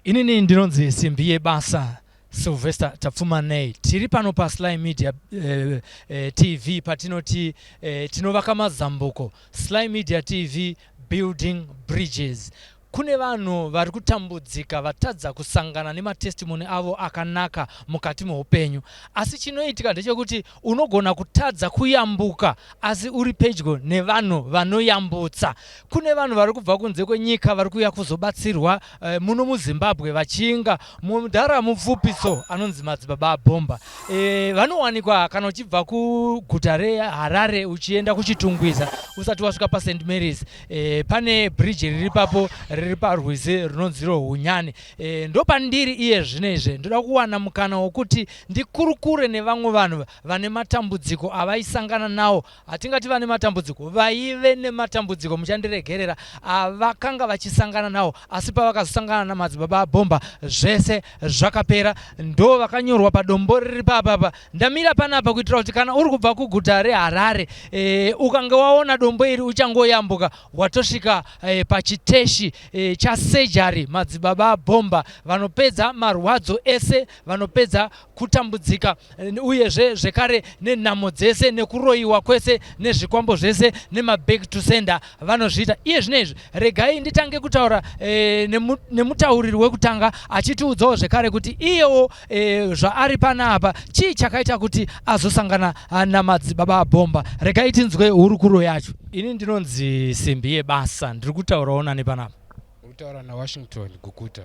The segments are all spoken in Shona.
Inini ndinonzi Simbi Yebasa Sylvester Tapfumanei. Tiri pano paSly Media eh, eh, TV patinoti eh, tinovaka mazambuko. Sly Media TV building bridges. Kune vanhu vari kutambudzika vatadza kusangana nematestimony avo akanaka mukati meupenyu. Asi chinoitika ndechekuti unogona kutadza kuyambuka asi uri pedyo nevanhu vanoyambutsa. Kune vanhu vari kubva kunze kwenyika vari kuuya kuzobatsirwa eh, muno muZimbabwe vachinga mudhara mupfupi so anonzi Madzibaba Abhomba. Eh, vanowanikwa kana uchibva kuguta reHarare uchienda kuChitungwiza usati wasvika paSt Mary's. Eh, pane bridge riri papo riri parwizi runonzi Hunyani. Eh, ndopandiri iye zvino izvi ndoda kuwana mukana wokuti ndikurukure nevamwe vanhu vane matambudziko avaisangana nawo. Hatingati vane matambudziko, vaive nematambudziko, muchandiregerera, avakanga vachisangana nawo, asi pavakazosangana naMadzibaba Abhomba zvese zvakapera. Ndo vakanyorwa padombo riri papapa. Ndamira panapa kuitira kuti kana uri kubva kuguta reHarare e, ukange waona dombo iri uchangoyambuka watosvika e, pachiteshi e, chasejari. Madzibaba Abhomba vanopedza marwadzo ese, vanopedza kutambudzika uyezve zvekare nenhamo dzese nekuroyiwa kwese nezvikwambo zvese nemaback to sender vanozviita. Iye zvino izvi regai nditange kutaura e, nemutauriri wekutanga achitiudzawo zvekare kuti iyewo e, zvaari panapa chii chakaita kuti azosangana ah, namadzibaba Abhomba. Regai tinzwe hurukuro yacho. Ini ndinonzi Simbi Yebasa, ndiri kutaurawo nani panapa? Uri kutaura naWashington Gukuta.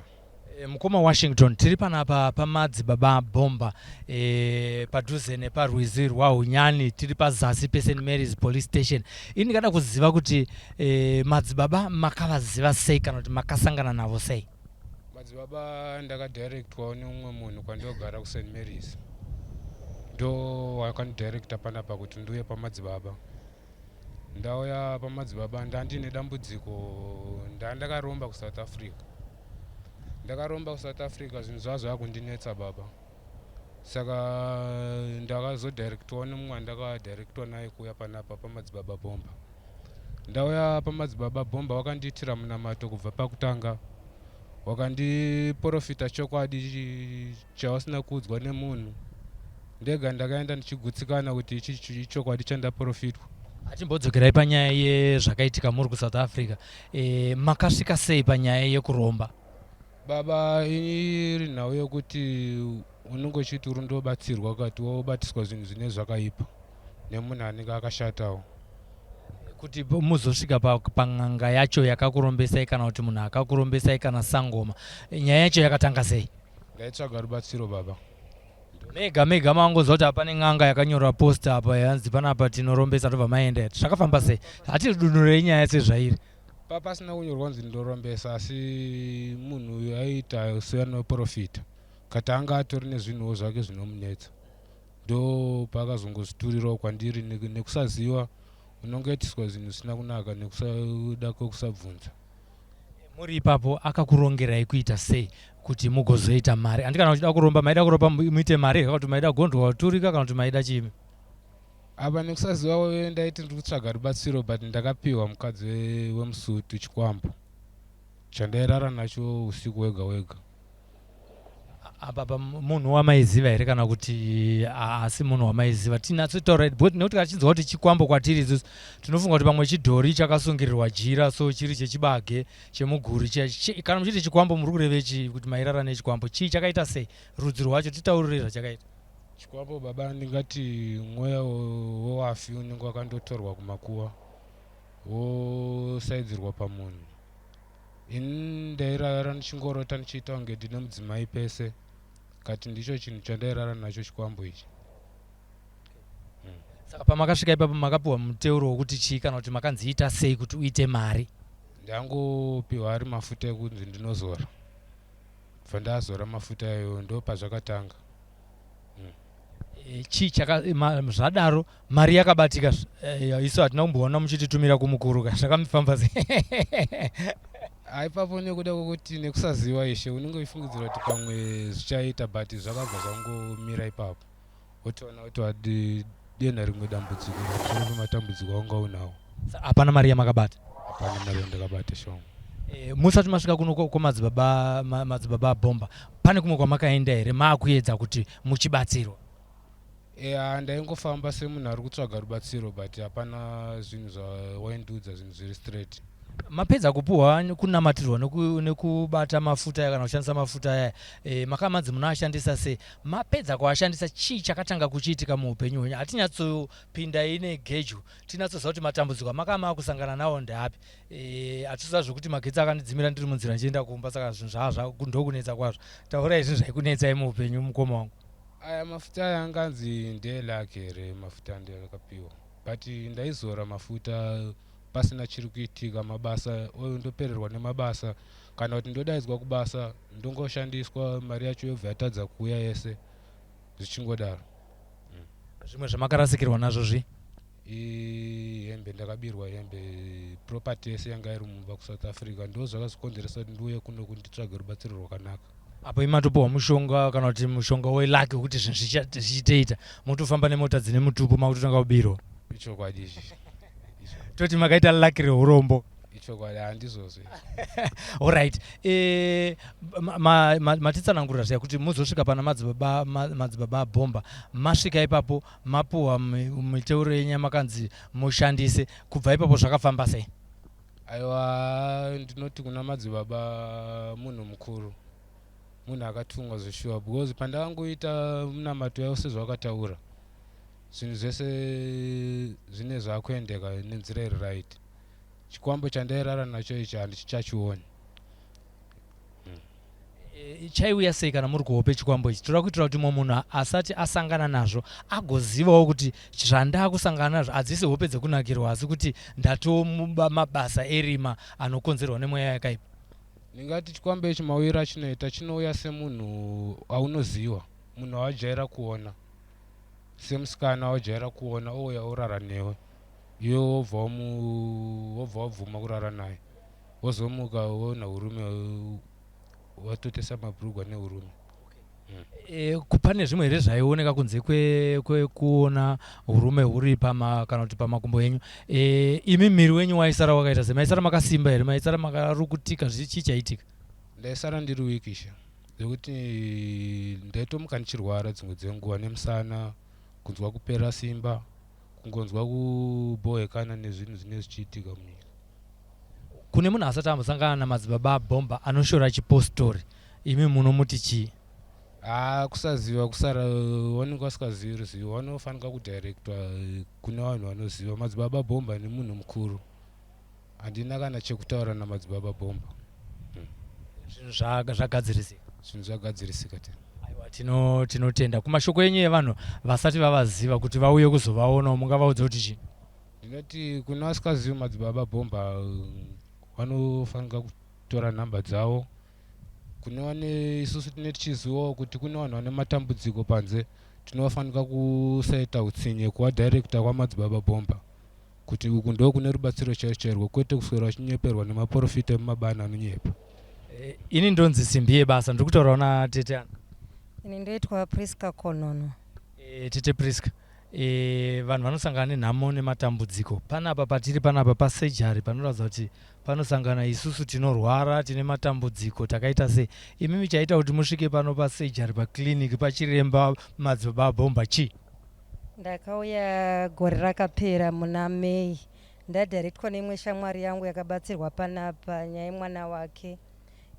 Eh, mukoma Washington, tiri panapa paMadzibaba Bomba e, padhuze neparwizi rwaHunyani, tiri pazasi peSt Mary's Police Station. Ini ndingada kuziva kuti e, madzibaba makavaziva sei kana kuti makasangana navo sei? Madzibaba ndakadirectwawo neumwe munhu kwandogara kuSt Mary's, ndo wakandidirecta panapa kuti ndiuye pamadzibaba. Ndauya pamadzibaba ndandine dambudziko, ndandakaromba kuSouth Africa. Ndakaromba kuSouth Africa, zvinhu zvava zvakundinetsa baba, saka ndakazodirectwa nemumwe andakadirectwa naye kuuya panapa paMadzibaba Bomba. Ndauya paMadzibaba Bomba, wakandiitira munamato kubva pakutanga, wakandiprofita chokwadi chawasina kuudzwa nemunhu. Ndega ndakaenda ndichigutsikana kuti ichi ichokwadi chandaprofitwa. Achimbodzokerai panyaya yezvakaitika muri kuSouth Africa. E, makasvika sei panyaya yekuromba? Baba, iri nhau yekuti unenge uchiti uri ndobatsirwa kati wobatiswa zvinhu zvine zvakaipa nemunhu anenge akashatawo. Kuti muzosvika pan'anga yacho yakakurombesai kana kuti munhu akakurombesai kana sangoma, nyaya yacho yakatanga sei? Ndaitsvaga rubatsiro baba. Mega mega mangoziva kuti hapane n'anga yakanyorwa poster apa yanzi panapa tinorombesa, tobva maenda. Zvakafamba sei? Hatidunurei nyaya sezvairi. Pasina kunyorwa kunzi ndorombesa, asi munhu uyu aiita seanoprofita kati anga atori nezvinhuwo zvake zvinomunetsa, ndo paakazongozviturirawo kwandiri. Nekusaziva unongoitiswa zvinhu zvisina kunaka nekuda kwekusabvunza. Muri ipapo akakurongerai kuita sei kuti mugozoita mari? Handi kana uchida kuromba, maida kuromba muite mari kana kuti maida gondwa waturika kana kuti maida chii? Apa nekusaziva ndaiti ndiri kutsvaga rubatsiro, but ndakapiwa mukadzi wemusutu, chikwambo chandairara nacho usiku wega wega. Apa munhu wamaiziva here kana kuti asi munhu wamaiziva? Tinatsotaura because nekuti kachinzwa kuti chikwambo kwatiri isusu tinofunga kuti pamwe chidhori chakasungirirwa jira, so chiri chechibage chemuguri. Kana muchiti chikwambo muri kureve chii? Kuti mairara nechikwambo chii, chakaita sei, rudzi rwacho, titaurire zvachakaita. Chikwambo baba, ndingati mweya wewafi unenge wakandotorwa kumakuva wosaidzirwa pamunhu. Ini ndairara ndichingorota ndichiita kunge ndine mudzimai pese, kati ndicho chinhu chandairara nacho, chikwambo ichi. Saka pamakasvika ipapo makapiwa muteuro wokuti chii kana kuti makanzi ita sei kuti uite mari? Ndangopiwa ari mafuta ekunzi ndinozora, bva ndazora mafuta ayo, ndo pazvakatanga. E, chii chaka zvadaro mari yakabatika? E, isu hatina kumboona muchititumira kumukuru ka, zvakamifamba sei? Aipapo nekuda kwekuti nekusaziva ishe, unenge uchifungidzira kuti pamwe zvichaita, but zvakabva zvangomira ipapo, wotoona kuti wadenha rimwe dambudziko pamusoro pematambudziko aunga unawo. Hapana mari yamakabata? Hapana mari yandakabata shongo. E, musati masvika kuno kwamadzibaba madzibaba Bhomba, pane kumwe kwamakaenda here maakuedza kuti muchibatsirwa? Eya, ndaingofamba semunhu ari kutsvaga rubatsiro, but hapana zvinhu zvawaindiudza, zvinhu zviri straight. Mapedza kupuhwa, kunamatirwa nekubata mafuta aya kana kushandisa mafuta aya, makamanzi munoashandisa sei? Mapedza kuashandisa, chii chakatanga kuchiitika muupenyu hwenyu? Hatinyatsopinda ine gejo, tinatsoziva kuti matambudziko amakama akusangana nawo ndeapi. Hatisiziva zvekuti magetsi akandidzimira ndiri munzira ndichienda kumba, saka zvinhu zvaa ndokunetsa kwazvo. Taurai zvinhu zvaikunetsai muupenyu, mukoma wangu. Aya mafuta aya anganzi ndeelaki here? Mafuta ndeyakapiwa, but ndaizora mafuta pasina chiri kuitika. Mabasa oyo, ndopererwa nemabasa, kana kuti ndodaidzwa kubasa, ndongoshandiswa, mari yacho yobva yatadza kuuya yese, zvichingodaro. Zvimwe zvamakarasikirwa nazvo zvi? Hembe, ndakabirwa hembe, property yese yanga iri mumba kuSouth Africa. Ndo zvakazokonzeresa kuti ndiuye kuno kunditsvage rubatsiro rwakanaka. Apo imatopiwa mushonga kana kuti mushonga welaki wekuti zvinhu zvichitoita, motofamba nemota dzine mutupo, makutotanga kubirwa. Ichokwadi ichi. Toti makaita laki reurombo. Ichokwadi, handizvozvo. Alright, matitsanangurira zviya kuti muzosvika pana madzibaba Bhomba. Masvika ipapo, mapuhwa miteuro yenyu yamakanzi mushandise. Kubva ipapo zvakafamba sei? Aiwa, ndinoti kuna madzibaba munhu mukuru, munhu akatumwa zveshuwa, because pandakangoita munamato yavo sezvavakataura, zvinhu zvese zvine zvakuendeka nenzira iri right. Chikwambo chandairara nacho ichi handichichachioni. Chaiuya sei kana muri kuhope chikwambo ichi? Toda kuitira kuti mumwe munhu asati asangana nazvo agozivawo kuti zvandakusangana nazvo hadzisi hope dzekunakirwa, asi kuti ndatomabasa erima anokonzerwa nemweya yakaipa. Ndingati chikwambo ichi mauyiro achinoita, chinouya semunhu aunoziva, munhu awajaira kuona, semusikana wajaira kuona, ouya orara newe, iwe wobva wobva wabvuma kurara naye, wozomuka woona urume watotesa mabhurugwa neurume. Pane zvimwe here zvaioneka kunze kwekuona urume huri pama kana kuti pamakumbo enyu? Imi miri wenyu waisara wakaita sei? Maisara makasimba here? Maisara makarukutika? Chii chaitika? Ndaisara ndiri weak sha, zvekuti ndaitomuka ndichirwara dzimwe dzenguva nemusana, kunzwa kupera simba, kungonzwa kubhohekana nezvinhu zvinenge zvichiitika munyika. Kune munhu asati ambosangana namadzibaba Bhomba anoshora chipostori, imi munomuti chii? Haa, kusaziva, kusara vanenge vasingazivi ruzivo, vanofanika kudirectwa kune vanhu vanoziva. Madzibaba Bhomba nemunhu mukuru, handina kana chekutaura namadzibaba Bhomba. Zvinhu zvagadzirisika. Zvinhu zvagadzirisika te. Aiwa, tinotenda. Kumashoko enyu evanhu vasati vavaziva kuti vauye kuzovaonawo, mungavaudza kuti chii? Ndinoti kune vasingazivi madzibaba Bhomba, vanofanika kutora nhamba dzavo. Kune vane, isusu tine tichizivawo kuti kune vanhu vane matambudziko panze, tinofanika kusaita utsinye kuvadirecta kwamadzibaba Bhomba, kuti uku ndo kune rubatsiro chairo chairwo, kwete kuswera vachinyeperwa nemaprofita emumabani anonyepa. Ini ndonzi Simbi Yebasa, ndiri kutaurawo natete ana. Ini ndoitwa Priska Konono. Tete Priska, vanhu vanosangana nenhamo nematambudziko. Panapa patiri panapa pasejari panoratidza kuti panosangana isusu tinorwara, tine matambudziko, takaita sei. Imimi chaita kuti musvike pano pasejari, paclinic pachiremba madzibaba Bhomba chii? Ndakauya gore rakapera muna May, ndadirectwa neimwe shamwari yangu yakabatsirwa panapa nyaya yemwana wake.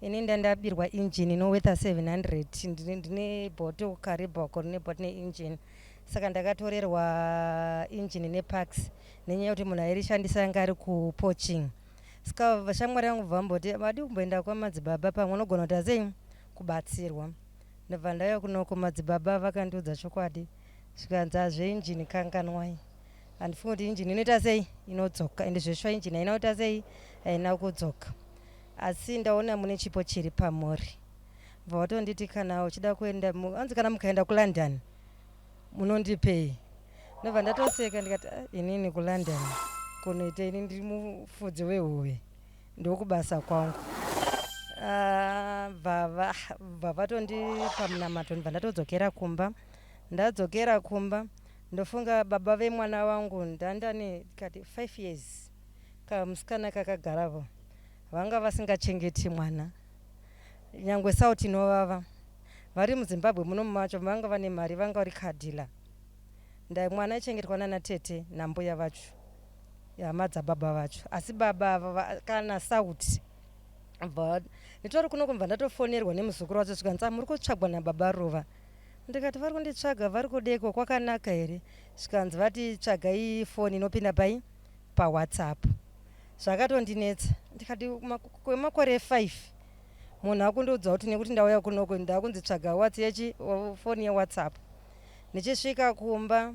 Ini ndandabirwa injini inowortha 700. Ndine bhoto Kariba rine bhoto neinjini, saka ndakatorerwa injini neparts nenyaya yekuti munhu airishandisa anga ari kupoaching. Saka shamwari yangu bva vamboti vadi kumboenda kwamadzibaba, pamwe unogona kuti asei kubatsirwa. Ndobva ndauya kunoko, madzibaba vakandiudza chokwadi, zvikanzi hazveinjini kanganwai, handifungi kuti injini inoita sei inodzoka. Ende zveshuwa injini haina kuita sei, haina kudzoka, asi ndaona mune chipo chiri pamuri. Bva watonditi kana uchida kuenda, anzi kana mukaenda kuLondon munondipei. Ndobva ndatoseka ndikati, "Ah, inini kuLondon kunoita? Ini ndiri mufudzi wehove, ndokubasa kwangu." Ah, bva vatondipa munamato, ndibva ndatodzokera kumba. Ndadzokera kumba, ndofunga baba vemwana wangu, ndandane kati 5 years kamusikana kakagarapo. Vanga vasingachengeti mwana. Nyangwe sauti inovava. Vari muZimbabwe muno macho vanga vane mari vanga vari car dealer. Ndai mwana aichengetwa nana tete nambuya vacho. Hama dzababa vacho. Asi baba ava kana sauti. Bva nditori kuno kubva ndatofonerwa nemuzukuru wacho zvikanzi ah, muri kutsvagwa nababa Ruva. Ndikati vari kunditsvaga vari kudeko kwakanaka here? Zvikanzi vati tsvagai foni inopinda pai paWhatsApp. Zvakatondinetsa ndikati kwemakore 5 munhu akundiudza kuti nekuti ndauya kunoku ndakunzi tsvaga whats yechi foni yeWhatsApp. Ndichisvika kumba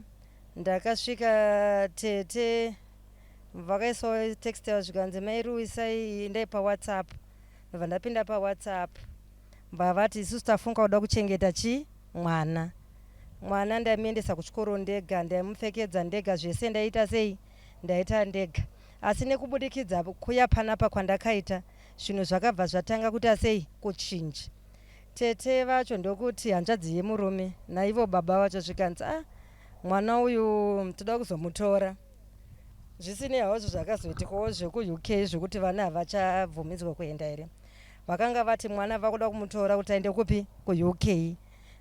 ndakasvika tete vakaisawo text yavo zvikanzi mai Ruwisai endai paWhatsApp. Ndobva ndapinda paWhatsApp. Vavati isusu tafunga kuda kuchengeta chi mwana. Mwana ndaimuendesa kuchikoro ndega, ndaimupfekedza ndega, zvese ndaiita sei? Ndaita ndega. Asi nekubudikidza kuya panapa kwandakaita, zvinhu zvakabva zvatanga kuita sei? Kuchinja. Tete vacho ndokuti hanzvadzi yemurume naivo baba vacho zvikanzi ah mwana uyu toda kuzomutora. Zvisinei hazvo zvakazoitikawo zvekuUK zvekuti vana havachabvumidzwa kuenda here. Vakanga vati mwana vakuda kumutora kuti aende kupi kuUK.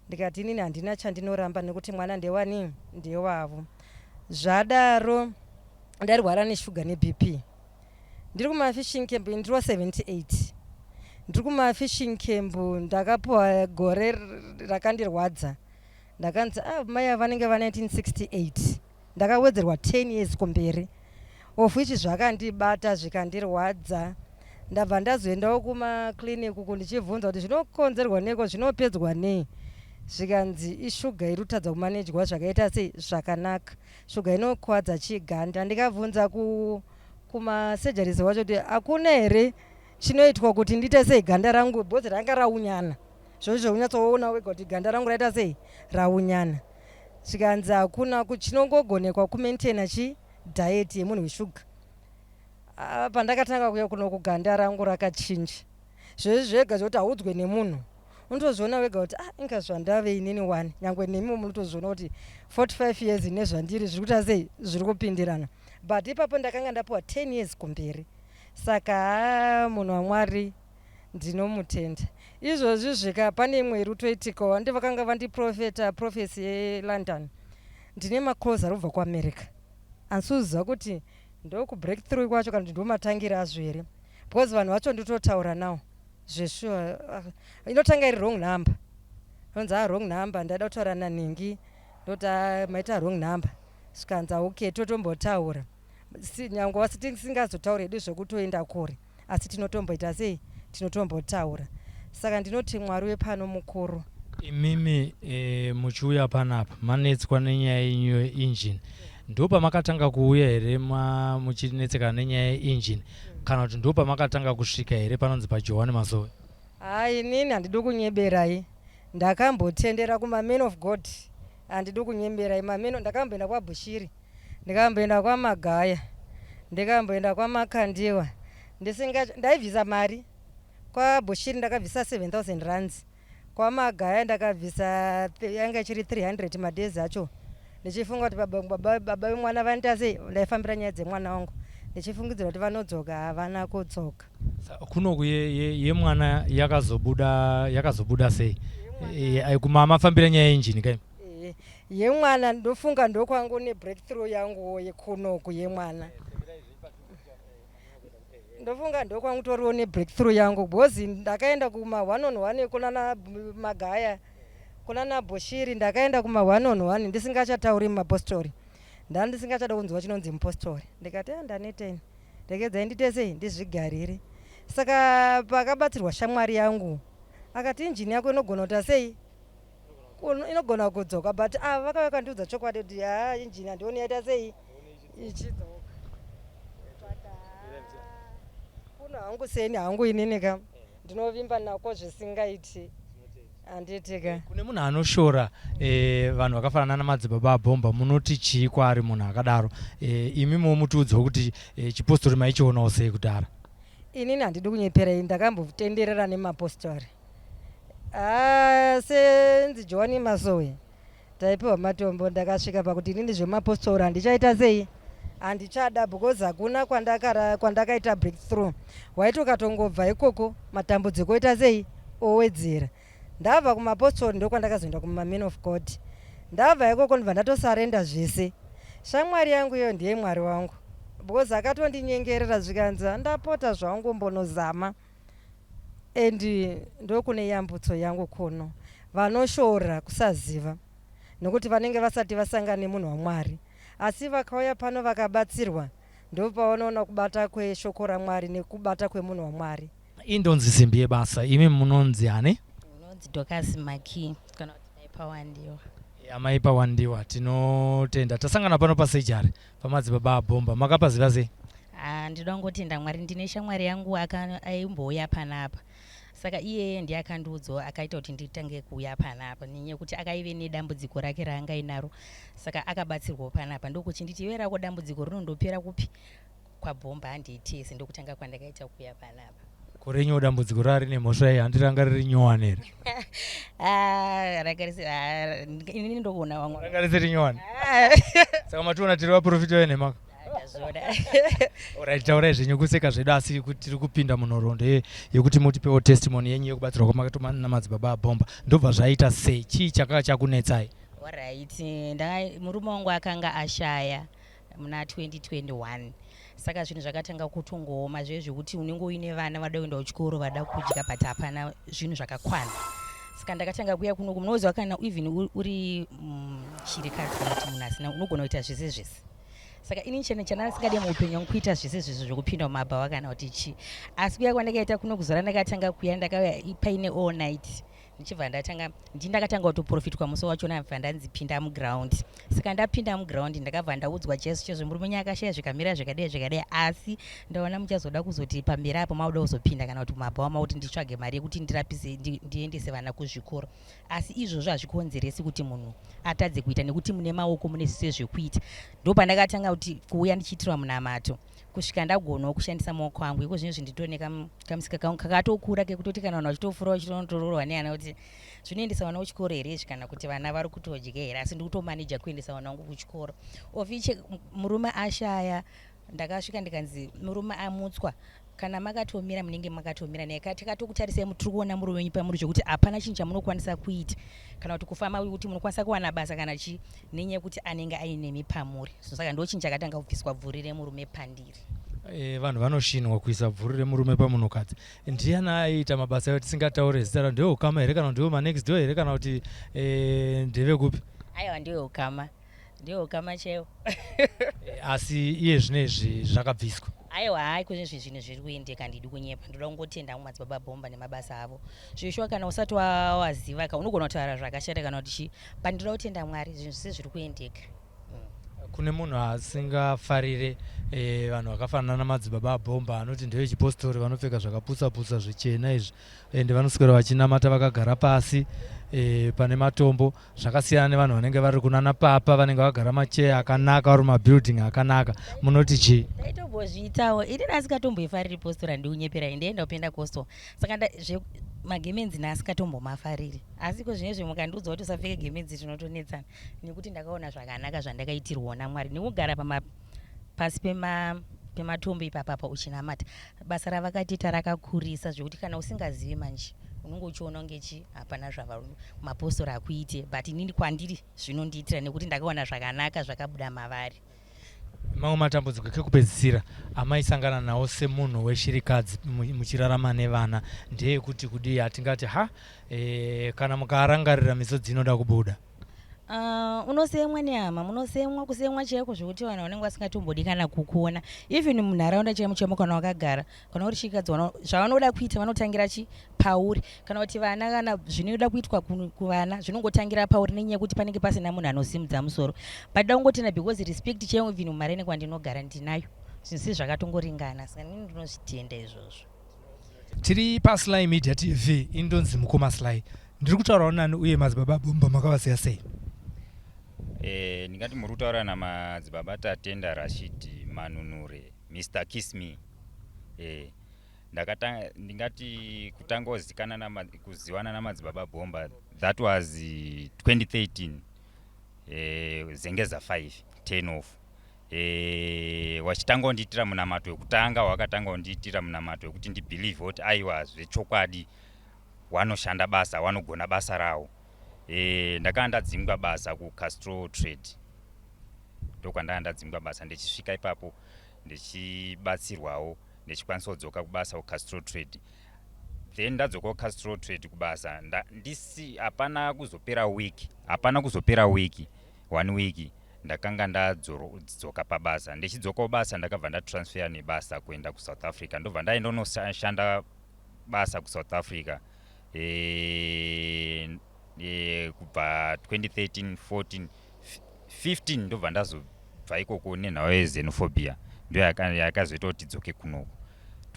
Ndikati inini handina chandinoramba nekuti mwana ndewani ndewavo. Zvadaro ndairwara neshuga neBP. Ndiri kumafishing camp ndiri wa 78. Ndiri kumafishing camp ndakapuwa gore rakandirwadza. Ndakanzi ah mai ava vanenge va 1968. Ndakawedzerwa 10 years kumberi of which zvakandibata zvikandirwadza. Ndabva ndazoendawo kumaclinic uku ndichibvunza kuti zvinokonzerwa neiko zvinopedzwa nei zvikanzi ishuga iri kutadza kumanejwa zvakaita sei zvakanaka. Shuga inokwadza chiganda. Ndikabvunza ku kumasurgeries wacho kuti hakuna here chinoitwa kuti ndiite sei ganda rangu because ranga raunyana zvozvo zvekunyatsoona wega kuti ganda rangu raita sei raunyana zvikanzi hakuna chinongogonekwa kumaintaina chi diet yemunhu weshuga ah, pandakatanga kuya kuno kuganda rangu rakachinja zvezvi zvega zvekuti haudzwe nemunhu unotozviona wega kuti ah inga zvandave inini wani nyangwe nemiwo munotozviona kuti 45 years nezvandiri zviri kuita sei zviri kupindirana but ipapo ndakanga ndapiwa 10 years kumberi saka haa munhu wamwari Ndinomutenda. Izvozvi zvika pane imwe iri kutoitikawo handi vakanga vandiprofeta prophecy yeLondon. Ndine macalls ari kubva kuAmerica. Handisi kuziva kuti ndokubreak through kwacho kana kuti ndomatangira azvo here because vanhu vacho nditotaura nawo zveshuwa ah, inotanga iri wrong number onzi ah wrong number ndaida kutaura nanhingi ndoti ah, maita wrong number zvikanzi ah, okay totombotaura si, nyangwe tisingazotauri hedu zvekutoenda kure asi tinotomboita sei tinotombotaura saka ndinoti mwari wepano mukuru Imimi e, muchiuya panapa manetswa nenyaya yenyu yeengine ndopamakatanga kuuya here muchinetsekana nenyaya yeengine kana kuti ndopamakatanga kusvika here panonzi paJohani Masowe? Hai inini handidi kunyeberai ndakambotendera kumaman of God handidi kunyeberai maman ndakamboenda kwaBushiri ndikamboenda kwaMagaya ndikamboenda kwaMakandiwa ndisinga ndaibvisa mari kwaBushiri ndakabvisa 7000 rands kwaMagaya ndakabvisa yanga ichiri 300 madays acho ndichifunga kuti baba vemwana vanoita sei ndaifambira nyaya dzemwana wangu ndichifungidzira kuti vanodzoka havana kudzoka Kunoku yemwana ye, ye yakazobuda yakazobuda sei kumamafambira nyaya yenjini kai yemwana ndofunga ndokwangu nebreakthrough yangu yekunoku yemwana ndofunga ndokwangu toriwo nebreakthrough yangu because ndakaenda kuma one on one kunana Magaya kunana Bushiri ndakaenda kuma one on one ndisingachatauri mumapostori ndandisingachada kunzwa chinonzi mupostori ndikati ah, ndaneteni regedzai ndiite sei ndizvigarire saka pakabatsirwa shamwari yangu akati injini yako inogona kuita sei inogona kudzoka but ava vakauya vakandiudza chokwadi kuti haa injini handioni yaita sei ichidzoka kuno hangu seni hangu inini ka ndinovimba nako zvisingaiti handiti ka kune munhu anoshora eh, vanhu vakafanana namadzibaba abhomba munoti chii kwaari munhu akadaro eh, imi momutiudzawo kuti eh, chipostori maichionawo sei kudhara inini handidi kunyepera ini ndakambotenderera nemapostori Ah, senzi Johani Masowe taipiwa matombo ndakasvika pakuti inini zvemapostori handichaita sei Handichada because hakuna kwandakaita breakthrough. Waiti ukatongobva ikoko matambudziko oita sei owedzera. Ndabva kumapostori ndokwandakazoenda kumaman of God. Ndabva ikoko ndibva ndatosarenda zvese. Shamwari yangu iyo ndiye Mwari wangu because akatondinyengerera zvikanzi ndapota zvangu mbonozama and ndokune yambutso yangu kuno. Vanoshora kusaziva nokuti vanenge vasati vasangana nemunhu waMwari asi vakauya pano vakabatsirwa ndopavanoona kubata kweshoko raMwari nekubata kwemunhu waMwari. Indonzi simbi yebasa imi munonzi ani? Unonzi Dorcas Maki kana kuti Mai Pawandiwa. Amai Pawandiwa tinotenda tasangana pano pasejari pamadzibaba abhomba makapaziva sei? Ah, ndinoda kungotenda Mwari ndine shamwari yangu aimbouya panapa saka iyeye ndiye akandiudzawo akaita kuti nditange kuuya panapa nenyaya yekuti akaive nedambudziko rake raanga inaro saka akabatsirwawo panapa ndokuchinditi iwe rako dambudziko rinondopera kupi kwabhomba handiitese ndokutanga kwandakaita kuuya panapa. Ko renyu dambudziko rari nemhosva yei handi ranga riri nyowani here? Ah, ranga risi ah, inini ndokuona vamwe. Ranga risiri nyowani. Ah. Saka mationa tiri vaprofita venhema. Ndazviona. Alright, taurai zvenyu kuseka zvedu asi tiri kupinda munhoroondo yekuti mutipewo testimony yenyu yekubatsirwa kwamakatoma namadzibaba abhomba. Ndobva zvaita sei? Chii chakanga chakunetsai? Alright, murume wangu akanga ashaya muna 2021 saka zvinhu zvakatanga kutongooma zviye zvekuti unenge uine vana vada kuenda kuchikoro vada kudya but hapana zvinhu zvakakwana saka ndakatanga kuya kunoku munoziva kana even uri mm, shirikadzi kana kuti munhu asina unogona kuita zvese zvese saka ini chene chandasingade muupenyu wangu kuita zvese zvese zvekupinda mumabhawa kana kuti chii asi kuya kwandakaita kuno kuzora ndakatanga kuya ndakauya paine all night ndichibva ndatanga ndi ndakatanga kutoprofitwa musi wachona bva ndanzi pinda muground saka ndapinda muground ndakabva ndaudzwa jesu chezvo murume nyaya akashaya zvikamira zvakadai zvakadai asi ndaona muchazoda kuzoti pamberi apo makuda kuzopinda kana kuti mumabhawa makuti nditsvage mari yekuti ndirapise ndiendese vana kuzvikoro asi izvozvo hazvikonzeresi kuti munhu atadze kuita nekuti mune maoko mune zvise zvekuita ndopandakatanga kuti kuuya ndichiitirwa munamato kusvika ndagonawo kushandisa maoko angu iko zvino zvinditori nekamusika kangu kakatokura kekutoti kana vanhu vachitofura vachitonororwa neana kuti zvinoendesa vana kuchikoro here izvi kana kuti vana vari kutodya here asi ndikutomaneja kuendesa vana vangu kuchikoro ofiche murume ashaya ndakasvika ndikanzi murume amutswa kana makatomira munenge makatomira naye takatokutarisai tiri kuona murume wenyu pamuri zvekuti hapana chinhu chamunokwanisa kuita kana kuti kufamba kuti munokwanisa kuwana basa kana chii nenyaya yekuti anenge ainemi pamuri so saka ndo chinhu chakatanga kubviswa bvuri remurume pandiri e, vanhu vanoshinwa kuisa bvuri remurume pamunhukadzi ndiyani aiita mabasa ayo tisingataure zita ra ndeweukama here kana ndewe manext door here kana kuti e, ndevekupi aiwa ndeweukama ndeweukama chaiwo eh, asi iye zvino izvi zvakabviswa aiwa hai kune zvinhu zvinhu zviri kuendeka handidi kunyepa ndoda kungotenda hangu madzibaba bhomba nemabasa avo zveshuwa kana usati waziva ka unogona kutaura zvakashata kana kuti chii but ndoda kutenda mwari zvinhu zvese zviri kuendeka mm. kune munhu asingafarire eh, vanhu vakafanana namadzibaba abhomba anoti ndevechipostori vanopfeka zvakapusa pusa zvichena izvi ende vanoswera vachinamata vakagara pasi e, pane matombo zvakasiyana nevanhu vanenge vari kunana papa vanenge vakagara macheya akanaka vari mabuilding akanaka munoti chii ndaitombozviitawo ini ndasikatomboifariri postora ndiunyeperai ndienda kupenda costo saka magemenzi ndasikatombomafariri asi ko zvinezvi mukandiudza kuti usapfeke gemenzi tinotonetsana nekuti ndakaona zvakanaka zvandakaitirwawo namwari nekugara pama pasi pema pematombo ipapapa uchinamata basa ravakatiita rakakurisa zvekuti kana usingazivi manje unenge uchiona kunge chi hapana zvamapostori akuite but inini kwandiri zvinondiitira nekuti ndakaona zvakanaka zvakabuda mavari mamwe matambudziko kekupedzisira amaisangana nawo semunhu weshirikadzi muchirarama nevana ndeyekuti kudii hatingati ha e, kana mukarangarira misodzi inoda kubuda Uh, unosemwa nehama munosemwa kusemwa chaiko zvekuti vanhu vanenge vasingatombodi kana kukuona even munharaunda chaimo chaimo kana wakagara kana uri chikadzi zvavanoda kuita vanotangira chi pauri kana kuti vana kana zvinoda kuitwa kuvana zvinongotangira pauri nenyaya yekuti panenge pasina munhu anosimudza musoro but da kungotenda because respect chaiyo even mumarene kwandinogara ndinayo zvinhu sei zvakatongoringana saka nini ndinozvitenda izvozvo tiri pasly media tv indonzi mukoma sly ndiri kutaurawo nani uye madzibaba bomba makavasiya sei eh, ndingati muri kutaura namadzibaba tatenda rashid manunure mr kiss me eh, ndakatanga ndingati kutanga kuzikana kuziwana namadzibaba bomba that was 2013 eh, zengeza 5 10 off. E, wachitanga kundiitira munamato wekutanga, wakatanga kundiitira munamato wekuti ndibelieve kuti aiwa, zvechokwadi wanoshanda basa, wanogona basa rawo. E, ndakanga ndadzingwa basa kuCastro Trade, ndokwandanga ndadzingwa basa. Ndichisvika ipapo ndichibatsirwawo, ndichikwanisa kudzoka kubasa kuCastro Trade. Then ndadzoka kuCastro Trade kubasa, ndisi hapana kuzopera week, hapana kuzopera wiki, one week ndakanga ndadzoka pabasa. Ndichidzokawo basa, ndakabva ndatransfer nebasa kuenda kuSouth Africa. Ndobva ndaenda unoshanda basa kuSouth Africa kubva 2013, 14, 15. Ndobva ndazobva ikoko nenhau yexenophobia, ndo yakazoita kuti tidzoke kunoko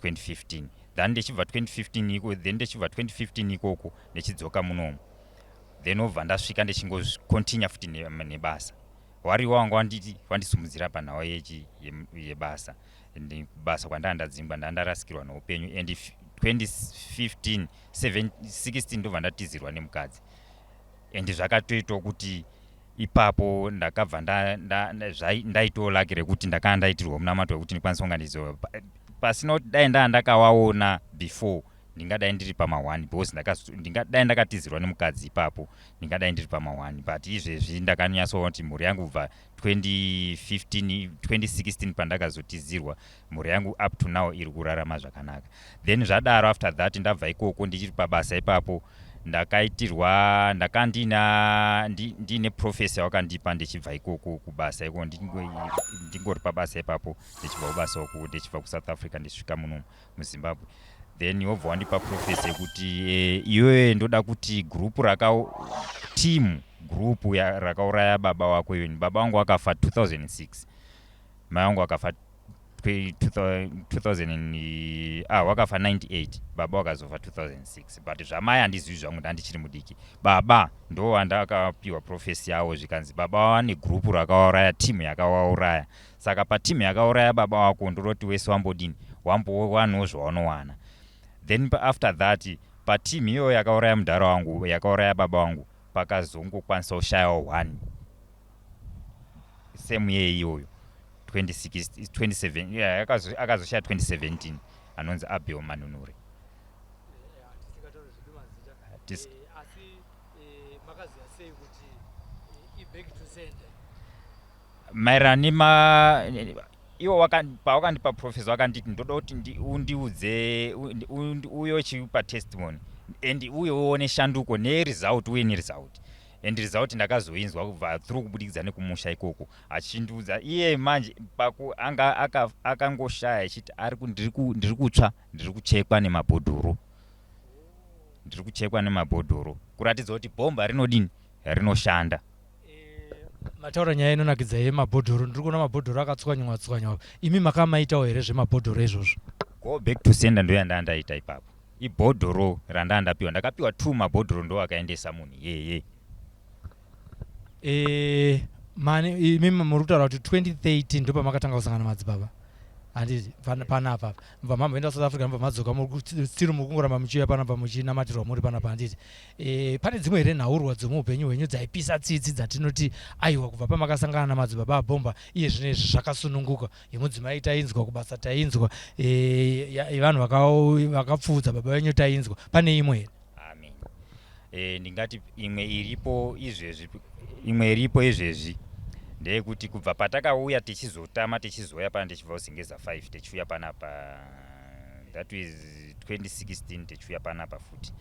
2015. Then ndichibva 2015 iko, then ndichibva 2015 ikoko ndichidzoka munomu, then obva ndasvika ndichingocontinue futi nebasa. Wariwo wanga wanditi wandisimudzira panhau yechi yebasa, basa kwandanga ndadzingwa, ndanga ndarasikirwa neupenyu. And 2015 7 16 ndobva ndatizirwa nemukadzi, and zvakatoitwa kuti ipapo ndakabva ndaitawo lucky rekuti ndakanga ndaitirwa munamato wekuti ndikwanise kunga ndizo pasina kuti dai ndaa ndakawaona before, ndingadai ndiri pama1, because ndingadai ndakatizirwa nemukadzi ipapo, ndingadai ndiri pama1. But izvezvi ndakanyatsoona kuti mhuri yangu kubva 2015, 2016 pandakazotizirwa, mhuri yangu up to now iri kurarama zvakanaka. Then zvadaro, after that, ndabva ikoko, ndichiri pabasa ipapo, ndakaitirwa, ndakandina ndiine prophecy yawakandipa ndichibva ikoko kubasa iko, ndingori pabasa ipapo, ndichibva kubasa uku, ndichibva kuSouth Africa ndichisvika muno muZimbabwe. Then wobva wandipa prophecy yekuti iwewe ndoda kuti group raka team group rakauraya baba wako iweni. Baba vangu vakafa 2006, mai vangu vakafa 2000, ah, wakafa 98, baba wakazofa 2006, but zvamai handizivi zvangu, ndandichiri mudiki. Baba ndo wandakapiwa prophecy yavo, zvikanzi baba vane group rakauraya, timu yakawauraya. Saka patimu yakauraya baba wako, ndoroti wese wambodini, wambowanawo zvawanowana. Then after that, patimu iyoyo yakauraya mudhara wangu, yakauraya baba wangu, pakazongokwanisa kushayawo one same year iyoyo 27, yeah, akazoshaya 2017, anonzi Abel Manunure. Asi makaziva sei kuti iback to sender? Maererano nema iwo pawakandipa prophecy, wakanditi ndoda kuti undiudze, uye uchipa testimony and uye uone shanduko neresult, uye neresult. And result ndakazoinzwa kubva through kubudikidza nekumusha ikoko, achindiudza iye manje paku anga akangoshaya achiti ari ndiri kutsva, ndiri kuchekwa nemabhodhoro, ndiri kuchekwa nemabhodhoro, kuratidza kuti bhomba rinodini, rinoshanda. Mataura nyaya inonakidza yemabhodhoro. Ndiri kuona mabhodhoro akatswanywa tswanywa. Imi makamaitawo here zvemabhodhoro izvozvo? Go back to sender ndo yandaa ndaita ipapo. Ibhodhoro randaa ndapiwa, ndakapiwa two mabhodhoro, ndo akaendesa munhu iyeye. Mani imi muri kutaura kuti 2013 ndo pamakatanga kusangana madzibaba, handiti? Panapa mubva mamboenda South Africa, mubva madzoka, still muri kungoramba muchiuya panapa muchinamatirwa muri panapa, handiti? Pane dzimwe here nhaurwa dzomuupenyu hwenyu dzaipisa tsitsi dzatinoti aiwa, kubva pamakasangana namadzibaba abhomba, iye zvino izvi zvakasununguka? Yemudzimai tainzwa, kubasa tainzwa, yevanhu vakapfuudza baba venyu tainzwa. Pane imwe here? Amen. Ndingati imwe iripo izvezvi, imwe iripo izvezvi ndeyekuti kubva patakauya tichizotama, tichizouya pana, tichibva kuZengeza 5 tichiuya panapa, that is 2016, tichiuya panapa futi,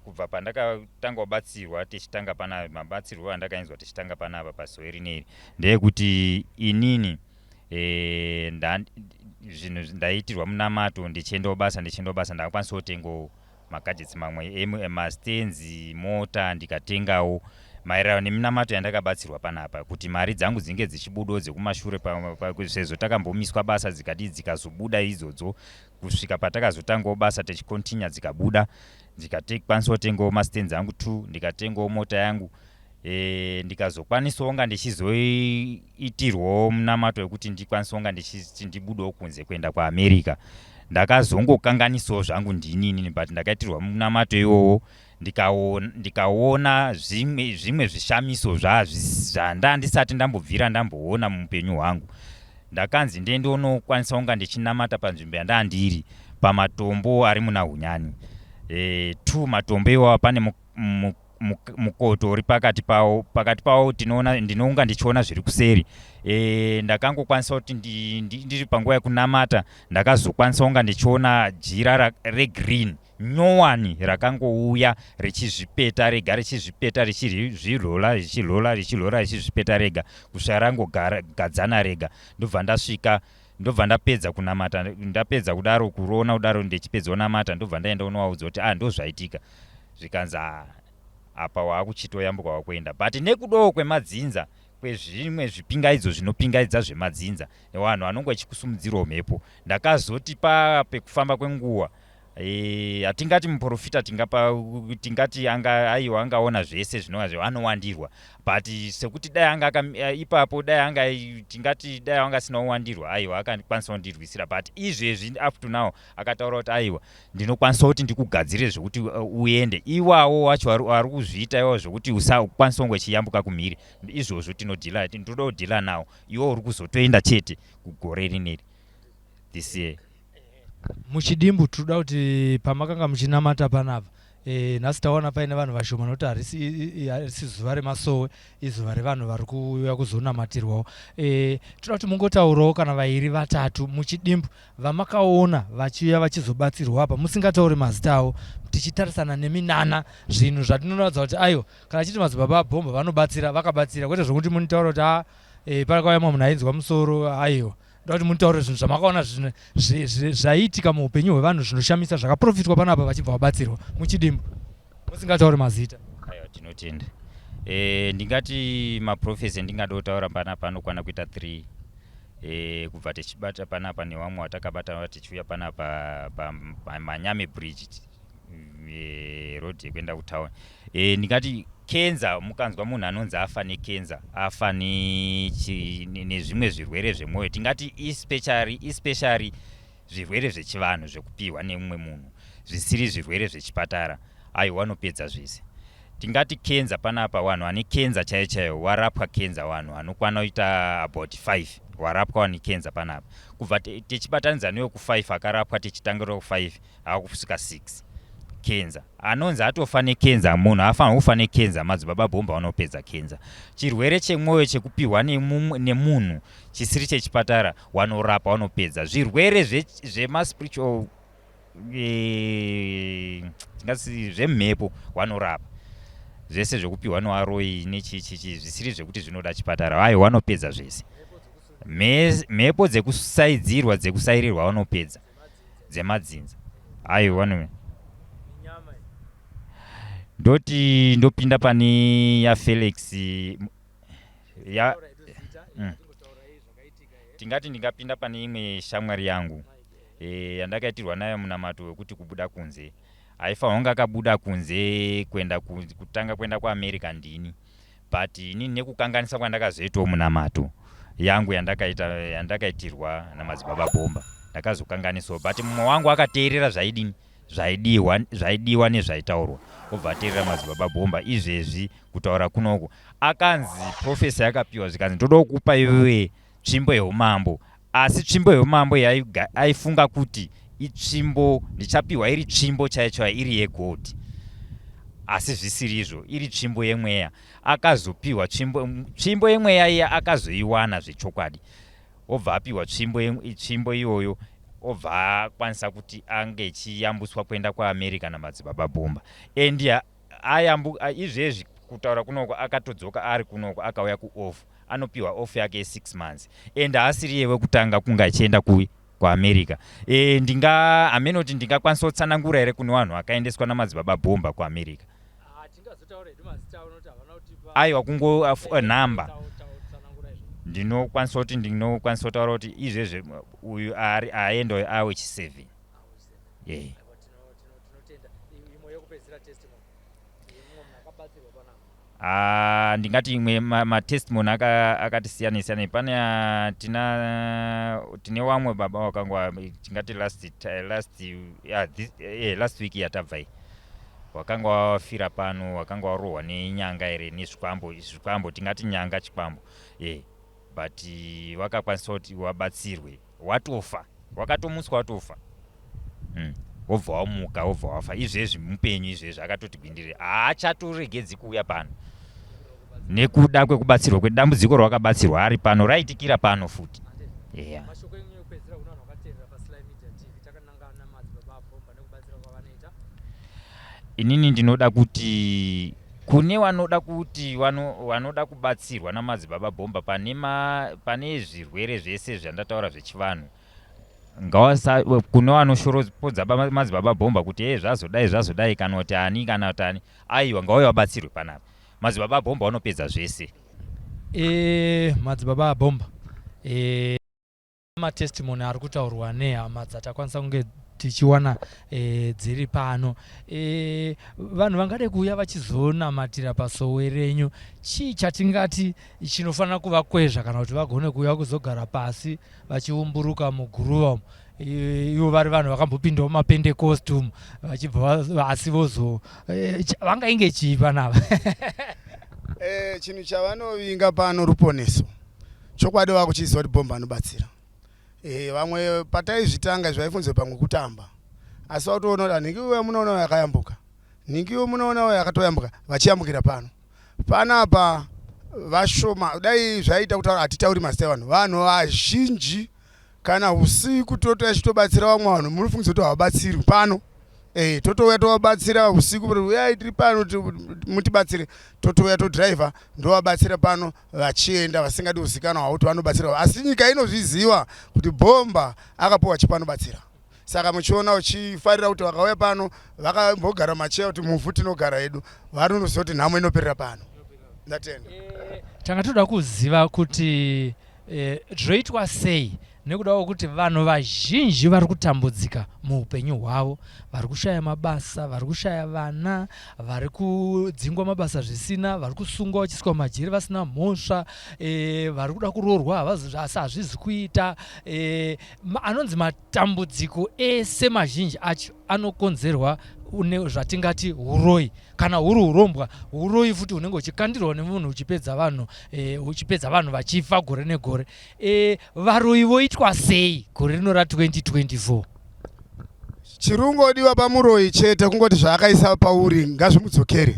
kubva pandakatanga kubatsirwa, tichitanga pana mabatsirwo andakainzwa tichitanga panapa pasowe rineri, ndeyekuti inini zvinhu ndaitirwa munamato, ndichiendawo basa, ndichiendawo basa, ndakakwanisa kutengawo magadgets mamwe, mastands, mota ndikatengawo maererano neminamato yandakabatsirwa panapa, kuti mari dzangu dzinge dzichibudawo dzekumashure sezvo takambomiswa basa, dzikadii, dzikazobuda idzodzo kusvika patakazotangawo basa tichicontinue, dzikabuda, ndikakwanisa kutengawo mastands angu two, ndikatengawo mota yangu. Ndikazokwanisawo nga ndichizoitirwawo munamato wekuti ndikwanisewo nga ndichiti ndibudewo kunze kuenda kuAmerica. Ndakazongokanganisawo zvangu ndinini, but ndakaitirwa munamato iwowo. Ndikaona zvimwe zvimwe zvishamiso zvanda ndisati ndambobvira ndamboona muupenyu hwangu. Ndakanzi ndendonokwanisa kunga ndichinamata panzvimbo yandandiri pamatombo ari muna Hunyani. Two matombo iwawa pane mukoto uri pakati pawo. Pakati pawo tinoona, ndinounga ndichiona zviri kuseri. Ndakangokwanisa kuti ndiri panguva yekunamata, ndakazokwanisa kunga ndichiona jira regreen nyowani rakangouya richizvipeta rega, richizvipeta, richizvirola, richirola, richirola, richizvipeta rega kusvika rangogadzana rega. Ndobva ndasvika, ndobva ndapedza kunamata. Ndapedza kudaro, kuroona kudaro, ndichipedza kunamata, ndobva ndaenda unovaudza kuti, "Ah, ndo zvaitika." Zvikanzi, "Ah, apa waakuchitoyambuka wakuenda." But nekudawo kwemadzinza, kwezvimwe zvipingaidzo zvinopingaidza zvemadzinza nevanhu vanonge vachikusumudzirawo mhepo, ndakazoti pekufamba kwenguva, hatingati muprofita, tingapa tingati anga, aiwa, angaona zvese zvinova anowandirwa, but sekuti dai anga ipapo, dai anga, tingati dai anga asina kuwandirwa, aiwa, akakwanisa kundirwisira. But izvezvi, up to now, akataura kuti, "Aiwa, ndinokwanisa kuti ndikugadzire zvekuti uende." Iwawo wacho ari kuzviita iwawo zvekuti usakwanisa kunge uchiyambuka kumhiri, izvozvo tinodeala, tinoda kudeala nawo. Iwo uri kuzotoenda chete kugore rineri, this year. Muchidimbu, tinoda kuti pamakanga muchinamata panapa, nhasi taona paine vanhu vashoma nokuti harisi zuva remasowe, izuva revanhu vari kuuya kuzonamatirwawo. Toda kuti mungotaurawo kana vairi, vatatu muchidimbu vamakaona vachiuya vachizobatsirwa apa, musingatauri mazita avo, tichitarisana neminana, zvinhu zvatinoratidza kuti aiwa, kana chiti Madzibaba Bhomba vanobatsira, vakabatsira, kwete zvokuti munitaura kuti a pakauya mumwe munhu ainzwa musoro. Aiwa, ndoda kuti munitaure zvinhu zvamakaona zvaiitika muupenyu hwevanhu zvinoshamisa, zvakaprofitwa panapa vachibva vabatsirwa, muchidimbu, musingatauri mazita. Aiwa, tinotenda. Ndingati maprophecy endingada kutaura panapa anokwana kuita 3. Kubva tichibata panapa nevamwe vatakabata tichiuya panapa paManyame Bridge, road yekuenda kutown, ndingati kenza. Mukanzwa munhu anonzi afa nekenza, afa nezvimwe zvirwere zvemwoyo, tingati especially zvirwere zvechivanhu zvekupiwa nemumwe munhu, zvisiri zvirwere zvechipatara, aiwa, vanopedza zvese. Tingati kenza panapa, vanhu vane kenza chaiyo chaiyo warapwa kenza, vanhu vanokwana kuita about 5 warapwa vane kenza panapa. Kubva tichibatanidza neweku5 akarapwa, tichitangira ku5 akusvika 6 kenza, anonzi atofa nekenza, munhu afanira kufa nekenza, Madzibaba Bhomba vanopedza kenza. Chirwere chemwoyo chekupiwa nemunhu chisiri chechipatara, wanorapa, vanopedza. Zvirwere zvemaspiritual, tingati zvemhepo, wanorapa zvese, zvekupiwa nevaroyi nechichichi, zvisiri zvekuti zvinoda chipatara, aiwa, vanopedza zvese. Mhepo dzekusaidzirwa, dzekusairirwa, vanopedza. Dzemadzinza, aiwa, vano. Ndoti ndopinda pane yaFelix ya. Tingati ndingapinda pane imwe shamwari yangu yandakaitirwa nayo munamato wekuti kubuda kunze. Aifanira kunge akabuda kunze kuenda kutanga kuenda kuAmerica ndini, but inini nekukanganisa kwandakazoitawo munamato yangu yandakaita, yandakaitirwa naMadzibaba Bhomba, ndakazokanganisawo. But mumwe wangu akateerera zvaidini, zvaidiwa nezvaitaurwa, obva ateerera Madzibaba Bhomba. Izvezvi kutaura kunoku, akanzi prophecy yakapiwa, zvikanzi, "Ndoda kukupa iwewe tsvimbo yeumambo." Asi tsvimbo yeumambo aifunga kuti itsvimbo ndichapiwa iri tsvimbo chaiyo chaiyo iri yegold, asi zvisiri izvo, iri tsvimbo yemweya. Akazopiwa tsvimbo yemweya iya, akazoiwana zvechokwadi, obva apiwa tsvimbo iyoyo, obva akwanisa kuti ange ichiyambuswa kuenda kuAmerica naMadzibaba Bhomba. And izvezvi kutaura kunoko, akatodzoka ari kunoko, akauya kuoff, anopiwa off yake ye6 months, and haasiri iye wekutanga kunge achienda kuAmerica. Ndinga hamene kuti ndingakwanisa kutsanangura here kune vanhu vakaendeswa naMadzibaba Bhomba kuAmerica. Aiwa, kungo nhamba ndinokwanisa kutaura kuti izvezve uyu ari aenda awe chi7, yeah. Ah, ndingati imwe matestimony akati siyanei siyanei. Pane tina tine wamwe baba wakangwa, tingati last yeah, last week yatabva iyi. Wakanga wafira pano, wakanga warohwa nenyanga here nezvikwambo, zvikwambo tingati nyanga chikwambo e but wakakwanisa kuti wabatsirwe watofa, wakatomutswa watofa. Wobva wamuka wobva wafa. Izvezvi mupenyu, izvezvi akatoti gwindiri, haachatoregedzi kuuya pano nekuda kwekubatsirwa kwedambudziko rawakabatsirwa ari pano, raitikira pano futi. Yeah. Inini ndinoda kuti kune vanoda kuti vanoda kubatsirwa namadzibaba Bhomba pane, pane zvirwere zvese zvandataura zvechivanhu, ngawasa kune vanoshoropodza madzibaba Bhomba kuti e zvazodai zvazodai kana kuti ani kana kuti ani, aiwa, ngauye vabatsirwe panapa. Madzibaba Bhomba vanopedza zvese. Madzibaba Bhomba, matestimony ari kutaurwa nehama dzatakwanisa kunge tichiwana dziri pano, vanhu vangade kuuya vachizonamatira pasowe renyu, chii chatingati chinofanira kuvakwezva kana kuti vagone kuuya kuzogara pasi vachiumburuka muguruva umu, ivo vari vanhu vakambopindawo mapentecost umu vachibva, asi vozo vangainge chii panapa? Chinhu chavanovinga pano ruponeso. Chokwadi vakuchiziva kuti Bhomba anobatsira. Vamwe pataizvitanga zvaifunzwe pamwe kutamba, asi vatoona kuti nhingi uya munoona yakayambuka, nhingi uyo munoona uyo akatoyambuka, vachiyambukira pano panapa vashoma. Dai zvaita kutaura, hatitauri mazita evanhu. Vanhu vazhinji kana usiku totouya chitobatsira vamwe vanhu, munofungidzwa kuti havabatsirwi pano. Totouya tovabatsira usiku, uyai tiri pano mutibatsire. Totouya todhiraivha ndovabatsira pano, vachienda vasingadi kuzikanwa havo kuti vanobatsira, asi nyika inozviziva kuti Bhomba akapiwa chipo, anobatsira. Saka muchiona uchifarira kuti vakauya pano vakambogara macheya kuti muvhu tinogara hedu, vanonoziva kuti nhamo inoperera pano. Ndatenda. Tanga toda kuziva kuti zvoitwa sei nekuda kwekuti vanhu vazhinji vari kutambudzika muupenyu hwavo, vari kushaya mabasa, vari kushaya vana, vari kudzingwa mabasa zvisina, vari kusungwa vachiiswa mumajeri vasina mhosva, vari kuda kuroorwa asi hazvizi kuita. Anonzi matambudziko ese mazhinji acho anokonzerwa zvatingati uroyi, kana huri urombwa, uroyi futi hunenge huchikandirwa nemunhu uchipedza vanhu, uchipedza vanhu vachifa gore negore. Varoyi voitwa sei gore rino ra2024? Chirungodiwa pamuroyi chete kungoti zvaakaisa pauri ngazvimudzokere.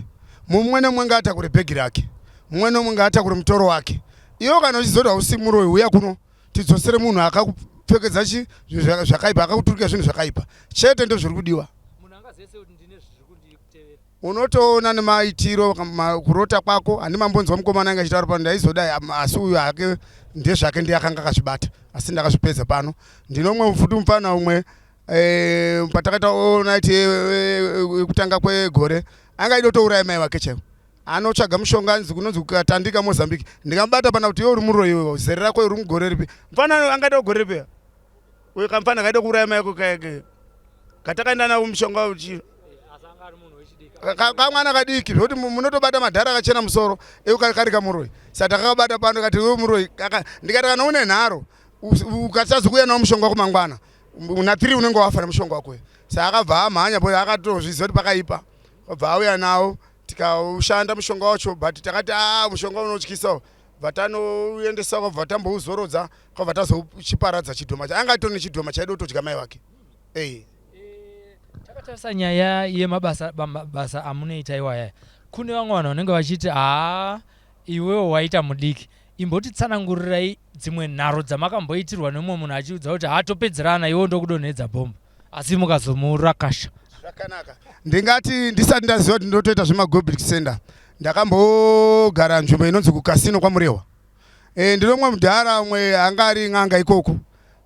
Mumwe nemumwe ngaatakure bhegi rake, mumwe nemumwe ngaatakure mutoro wake. Iwe kana uchizoti hausi muroyi, uya kuno tidzosere munhu akakupfekedza chi zvinhu zvakaipa, akakuturika zvinhu zvakaipa chete, ndo zviri kudiwa. Unotoona nemaitiro, kurota kwako. Handimambonzwa mukomana anga achitaura pano, ndaizodai, asi uyu hake ndezvake, ndiye akanga akazvibata, asi ndakazvipedza pano. Ndinomwe futi mufana umwe, patakaita night yekutanga kwegore, anga aida kutouraya mai vake chaivo, anotsvaga mushonga anzi kunonzi kukatandika Mozambique. Ndikamubata pana kuti iwe uri muroyi, iwe zere rako uri mugore ripi? Mufana angaita kugore ripi uyu? Kamufana kaida kuuraya mai ako kaeke katakaenda navo mushonga uchi kamwana kadiki zvekuti munotobata madhara akachena musoro, iwe kari kamuroyi. Saka takakabata pano kati iwe muroyi. Ndikati kana une nharo ukasazouya nawo mushonga wako mangwana na 3 unenge wafa nemushonga wako. Saka akabva amhanya po, akatozviziva kuti pakaipa, abva auya nawo, tikaushanda mushonga wacho, but takati a mushonga unotyisa, bva tanoendesa, kwabva tambouzorodza, kwabva tazochiparadza chidhoma. Anga atori nechidhoma chaida kutodya mai vake. Ei. Takatarisa nyaya yemabasa basa amunoita iwaya, kune vamwe vanhu vanenge vachiti haa, iwewo waita mudiki. Imbotitsanangurirai dzimwe nharo dzamakamboitirwa nemumwe munhu achiudza kuti haatopedzerana iwo ndokudonhedza bhomba, asi mukazomurakasha. Zvakanaka. Ndingati ndisati ndaziva kuti ndotoita zvemagobrick center, ndakambogara nzvimbo inonzi kukasino kwaMurewa. Ndinomwe mudhara umwe anga ari n'anga ikoko.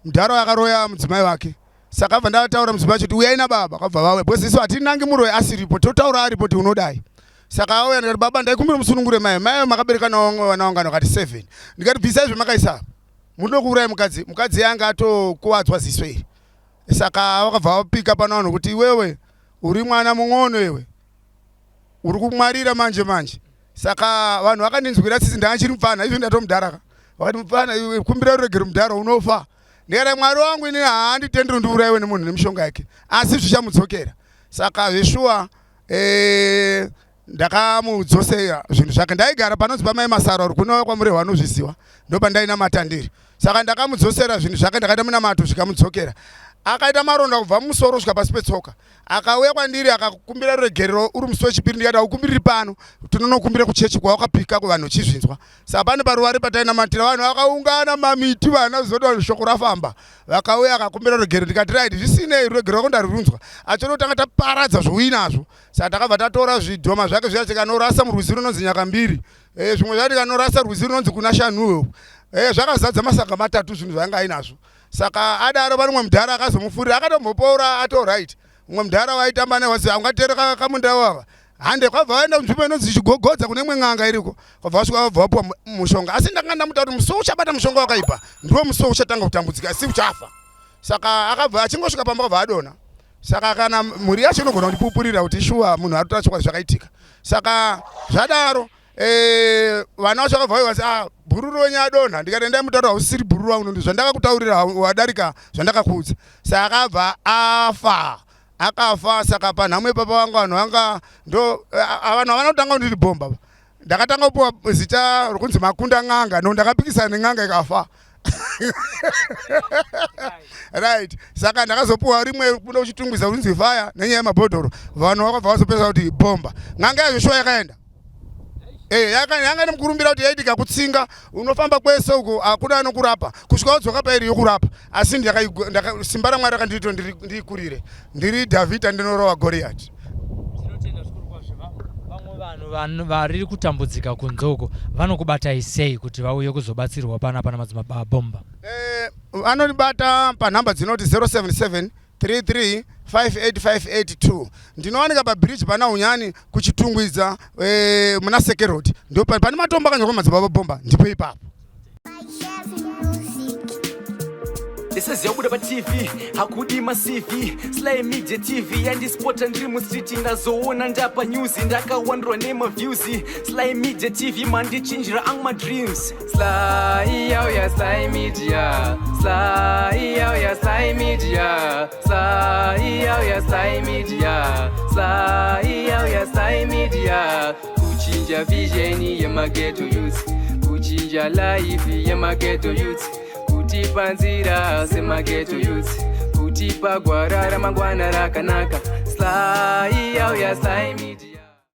Mudhara akaroya mudzimai wake, saka abva ndataura mudzimai wacho kuti uyai nababa, kabva vauya, because isu hatinangi muroyi asiripo, totaura aripo kuti unodai. Saka auya, ndikati baba, ndaikumbira musunungure mai. Mai makabereka navamwe vana vangani? Vakati 7. Ndikati bvisai zvamakaisa, munoda kuuraya mukadzi. Mukadzi anga atokuvadzwa ziso iri. Saka vakabva vapika pano vanhu kuti iwewe uri mwana mung'ono, iwe uri kumwarira manje manje. Saka vanhu vakandinzwira tsitsi, ndanga chiri mupfana, izvo ndatomudharaka. Vakati mupfana iwe, kumbira ruregero mudhara, unofa. Ndikati Mwari wangu inini haanditenderi ndiurayiwe nemunhu nemishonga yake, asi zvichamudzokera. Saka zveshuwa. E, ndakamudzosera zvinhu zvake. Ndaigara panonzi pamai Masaro uri kunouya kwaMurehwa anozviziva, ndopandainamata ndiri. Saka ndakamudzosera zvinhu zvake, ndakaita munamato zvikamudzokera. Akaita maronda kubva mumusoro kusvika pasi petsoka. Akauya kwandiri akakumbira ruregerero uri musi wechipiri, ndikati haukumbiriri pano, tinonokumbira kuchechi kwawakapika kuvanhu uchizvinzwa. Saka pane paruware patainamatira, vanhu vakaungana mamiti, vana zvoda shoko rafamba, vakauya akakumbira ruregerero, ndikati right, zvisinei ruregerero rwako ndarurunzwa, achonotanga taparadza zvouinazvo. Saka takabva tatora zvidhoma zvake zviya tikanorasa murwizi runonzi Nyakambiri. Eh, zvimwe zvacho tikanorasa rwizi runonzi kuna Shanhuwe. Eh, zvakazadza masaga matatu zvinhu zvaanga ainazvo. Saka adaro pane mumwe mudhara akazomufurira akatombopora ato right. Mumwe mudhara waitamba naye wazi ungatere kamunda wava. Hande kwabva vaenda kunzvimbo inonzi Chigogodza kune imwe n'anga iriko. Kwabva vasvika vabva vapuwa mushonga. Asi ndanga ndamuta kuti musi uchabata mushonga wakaipa ndiwo musi uchatanga kutambudzika asi uchafa. Saka akabva achingosvika pamba akabva adonha. Saka kana mhuri yacho inogona kundipupurira kuti shuwa munhu ari kutaura chokwadi zvakaitika. Saka zvadaro eh, vana vacho vakabva vati ah, bhururu wenyu adonha. Ndikati endai mutaura hausisiri bhururu wangu nokuti zvandakakutaurira wadarika zvandakakuudza. Saka akabva afa akafa. Saka panhamo ipapa vanga vanhu vanga ndo vanhu havana kutanga kunditi bhomba. Ndakatanga kupiwa zita rokunzi Makunda N'anga no ndakapikisana nen'anga ikafa. Right, saka ndakazopuwa rimwe kuda kuchitungwiza kunzi fire nenyaya yemabhodhoro. Vanhu vakabva vazopesa kuti bhomba. N'anga yacho shuwa yakaenda. Eh, yanga nemukurumbira kuti yaitika kutsinga unofamba kwese uko hakuna anokurapa kusvika wadzoka pairi yokurapa. Asi simba raMwari rakandiito ndiikurire. Ndiri Dhavhidha ndinorova Goriati. Tinotenda zvikuru kwazvo. Vamwe vanhu vari kutambudzika kunze uko vanokubatai sei kuti vauye kuzobatsirwa panapa namadzibaba Bhomba? Vanondibata panhamba dzinoti 077 33 58582. Ndinowanika pabridge pana Hunyani kuChitungwiza, muna Seke Road. Ndipo pane matombo akanyorwa Madzibaba Bhomba, ndipo ipapo. This yabuda paTV, hakudi maCV. Sly Media TV yandispota ndiri mustreet, ndazoona ndapa news, ndakawandurwa nemaviews. Sly Media TV mandichinjira angu madreams. Sly yauya, Sly Media. Sly yauya, Sly Media. Sly yauya, Sly Media. Sly yauya, Sly Media. Kuchinja vision yemaghetto youth, kuchinja life yemaghetto youth, kutipa nzira semaghetto youth, kutipa gwara ramangwana rakanaka. Sly yauya, Sly Media.